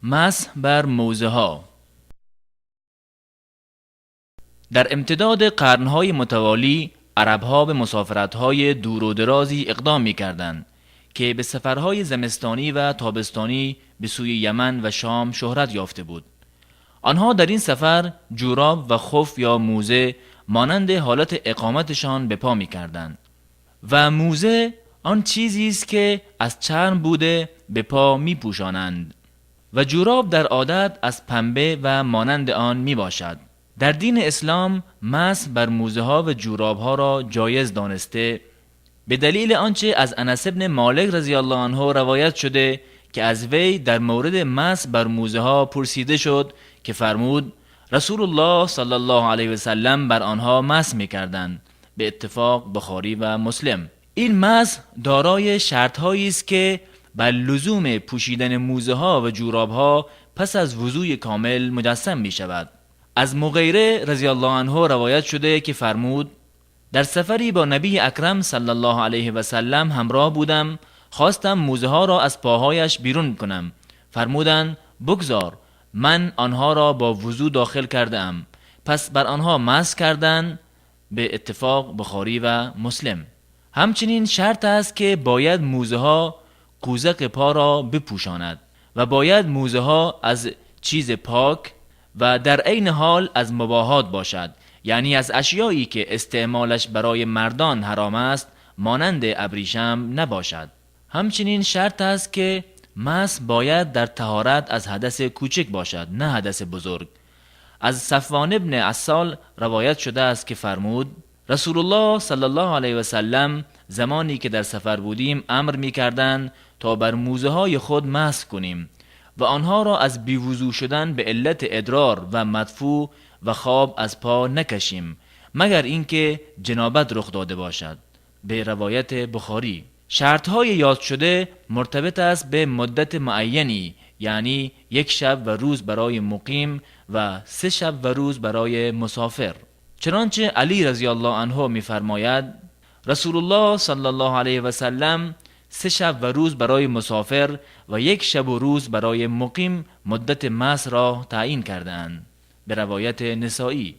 مسح بر موزه ها. در امتداد قرنهای متوالی، عربها به مسافرتهای دور و درازی اقدام می کردند که به سفرهای زمستانی و تابستانی به سوی یمن و شام شهرت یافته بود. آنها در این سفر جوراب و خف یا موزه مانند حالت اقامتشان به پا می کردند و موزه آن چیزی است که از چرم بوده به پا می پوشانند و جوراب در عادت از پنبه و مانند آن می باشد. در دین اسلام مسح بر موزه ها و جوراب ها را جایز دانسته، به دلیل آنچه از انس بن مالک رضی الله عنه روایت شده که از وی در مورد مسح بر موزه ها پرسیده شد که فرمود: رسول الله صلی الله علیه و سلم بر آنها مسح می کردند. به اتفاق بخاری و مسلم. این مسح دارای شرط هایی است که بر لزوم پوشیدن موزه ها و جوراب ها پس از وضوی کامل مجسم می شود. از مغیره رضی الله عنه روایت شده که فرمود: در سفری با نبی اکرم صلی الله علیه و سلم همراه بودم. خواستم موزه ها را از پاهایش بیرون کنم. فرمودند: بگذار، من آنها را با وضو داخل کرده ام. پس بر آنها مسح کردند. به اتفاق بخاری و مسلم. همچنین شرط است که باید موزه ها قوزک پا را بپوشاند و باید موزه ها از چیز پاک و در عین حال از مباحات باشد، یعنی از اشیایی که استعمالش برای مردان حرام است، مانند ابریشم نباشد. همچنین شرط است که مسح باید در طهارت از حدث کوچک باشد، نه حدث بزرگ. از صفوان ابن عسال روایت شده است که فرمود: رسول الله صلی الله علیه و سلم زمانی که در سفر بودیم امر می کردند تا بر موزه های خود مسح کنیم و آنها را از بیوضو شدن به علت ادرار و مدفوع و خواب از پا نکشیم، مگر اینکه جنابت رخ داده باشد. به روایت بخاری. شرط های یاد شده مرتبط است به مدت معینی، یعنی یک شب و روز برای مقیم و 3 شب و روز برای مسافر. چنانچه علی رضی الله عنه میفرماید: رسول الله صلی الله علیه و سلم 3 شب و روز برای مسافر و 1 شب و روز برای مقیم مدت مسح را تعیین کردند. به روایت نسائی.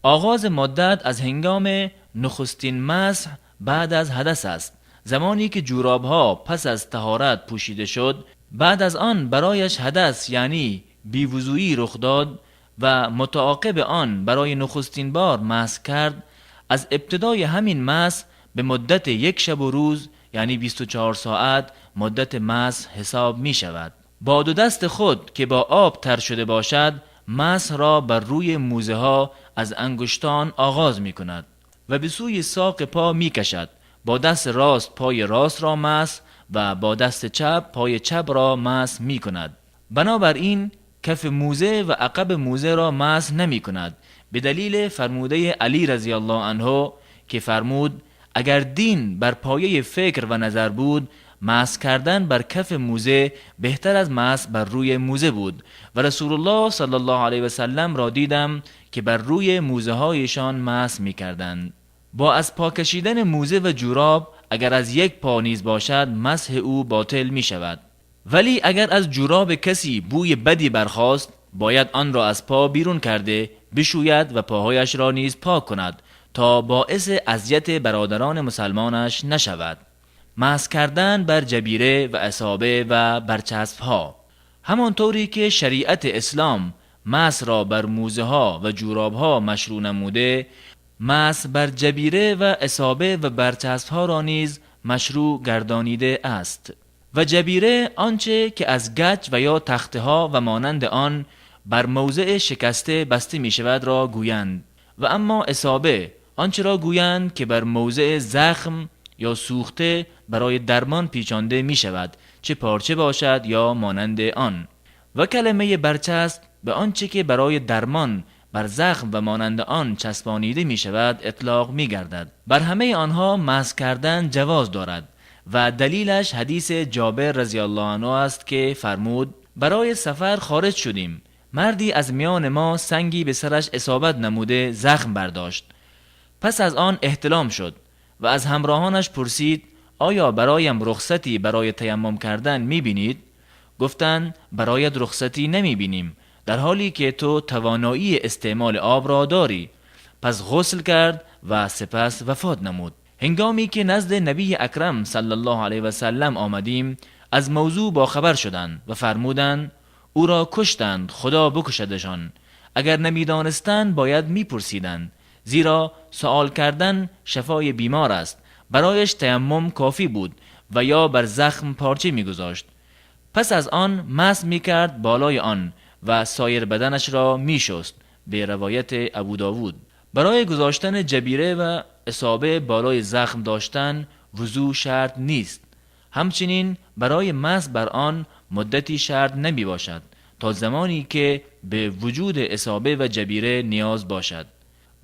آغاز مدت از هنگام نخستین مسح بعد از حدث است. زمانی که جورابها پس از طهارت پوشیده شد، بعد از آن برایش حدث یعنی بیوضویی رخ داد و متعاقب آن برای نخستین بار مسح کرد، از ابتدای همین مسح به مدت 1 شب و روز یعنی 24 ساعت مدت مسح حساب می شود. با دو دست خود که با آب تر شده باشد مسح را بر روی موزه ها از انگشتان آغاز می کند و به سوی ساق پا می کشد. با دست راست پای راست را مسح و با دست چپ پای چپ را مسح می کند. بنابراین کف موزه و عقب موزه را مسح نمی کند، به دلیل فرموده علی رضی الله عنه که فرمود: اگر دین بر پایه فکر و نظر بود، مسح کردن بر کف موزه بهتر از مسح بر روی موزه بود و رسول الله صلی الله علیه و سلم را دیدم که بر روی موزه هایشان مسح می کردند. با از پا کشیدن موزه و جوراب اگر از یک پا نیز باشد مسح او باطل می شود. ولی اگر از جوراب کسی بوی بدی برخاست، باید آن را از پا بیرون کرده بشوید و پاهایش را نیز پاک کند تا باعث اذیت برادران مسلمانش نشود. مسح کردن بر جبیره و عصابه و برچسب ها. همانطوری که شریعت اسلام مسح را بر موزه ها و جوراب ها مشروع نموده، مسح بر جبیره و عصابه و برچسب ها را نیز مشروع گردانیده است. و جبیره آنچه که از گچ و یا تخته ها و مانند آن بر موضع شکسته بسته می شود را گویند، و اما عصابه آنچه را گویند که بر موضع زخم یا سوخته برای درمان پیچانده می شود، چه پارچه باشد یا مانند آن. و کلمه برچسب به آنچه که برای درمان بر زخم و مانند آن چسبانیده می شود اطلاق می گردد. بر همه آنها مسح کردن جواز دارد و دلیلش حدیث جابر رضی الله عنه است که فرمود: برای سفر خارج شدیم، مردی از میان ما سنگی به سرش اصابت نموده زخم برداشت، پس از آن احتلام شد و از همراهانش پرسید آیا برایم رخصتی برای تیمم کردن میبینید؟ گفتند برایت رخصتی نمیبینیم، در حالی که تو توانایی استعمال آب را داری. پس غسل کرد و سپس وفات نمود. هنگامی که نزد نبی اکرم صلی الله علیه و سلم آمدیم، از موضوع با خبر شدند و فرمودند او را کشتند، خدا بکشدشان. اگر نمیدانستند باید میپرسیدند، زیرا سوال کردن شفای بیمار است. برایش تیمم کافی بود و یا بر زخم پارچه میگذاشت، پس از آن مسح میکرد بالای آن و سایر بدنش را میشست. به روایت ابو داود. برای گذاشتن جبیره و اصابه بالای زخم داشتن وضو شرط نیست. همچنین برای مسح بر آن مدتی شرط نمی باشد تا زمانی که به وجود اصابه و جبیره نیاز باشد،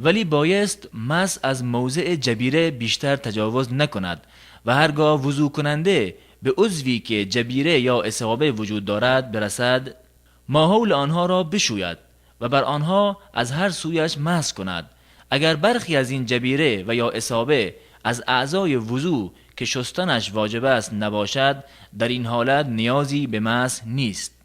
ولی بایست مسح از موضع جبیره بیشتر تجاوز نکند و هرگاه وضو کننده به عضوی که جبیره یا اصابه وجود دارد برسد، ماحول آنها را بشوید و بر آنها از هر سویش مسح کند. اگر برخی از این جبیره و یا اصابه از اعضای وضو که شستنش واجب است نباشد، در این حالت نیازی به مسح نیست.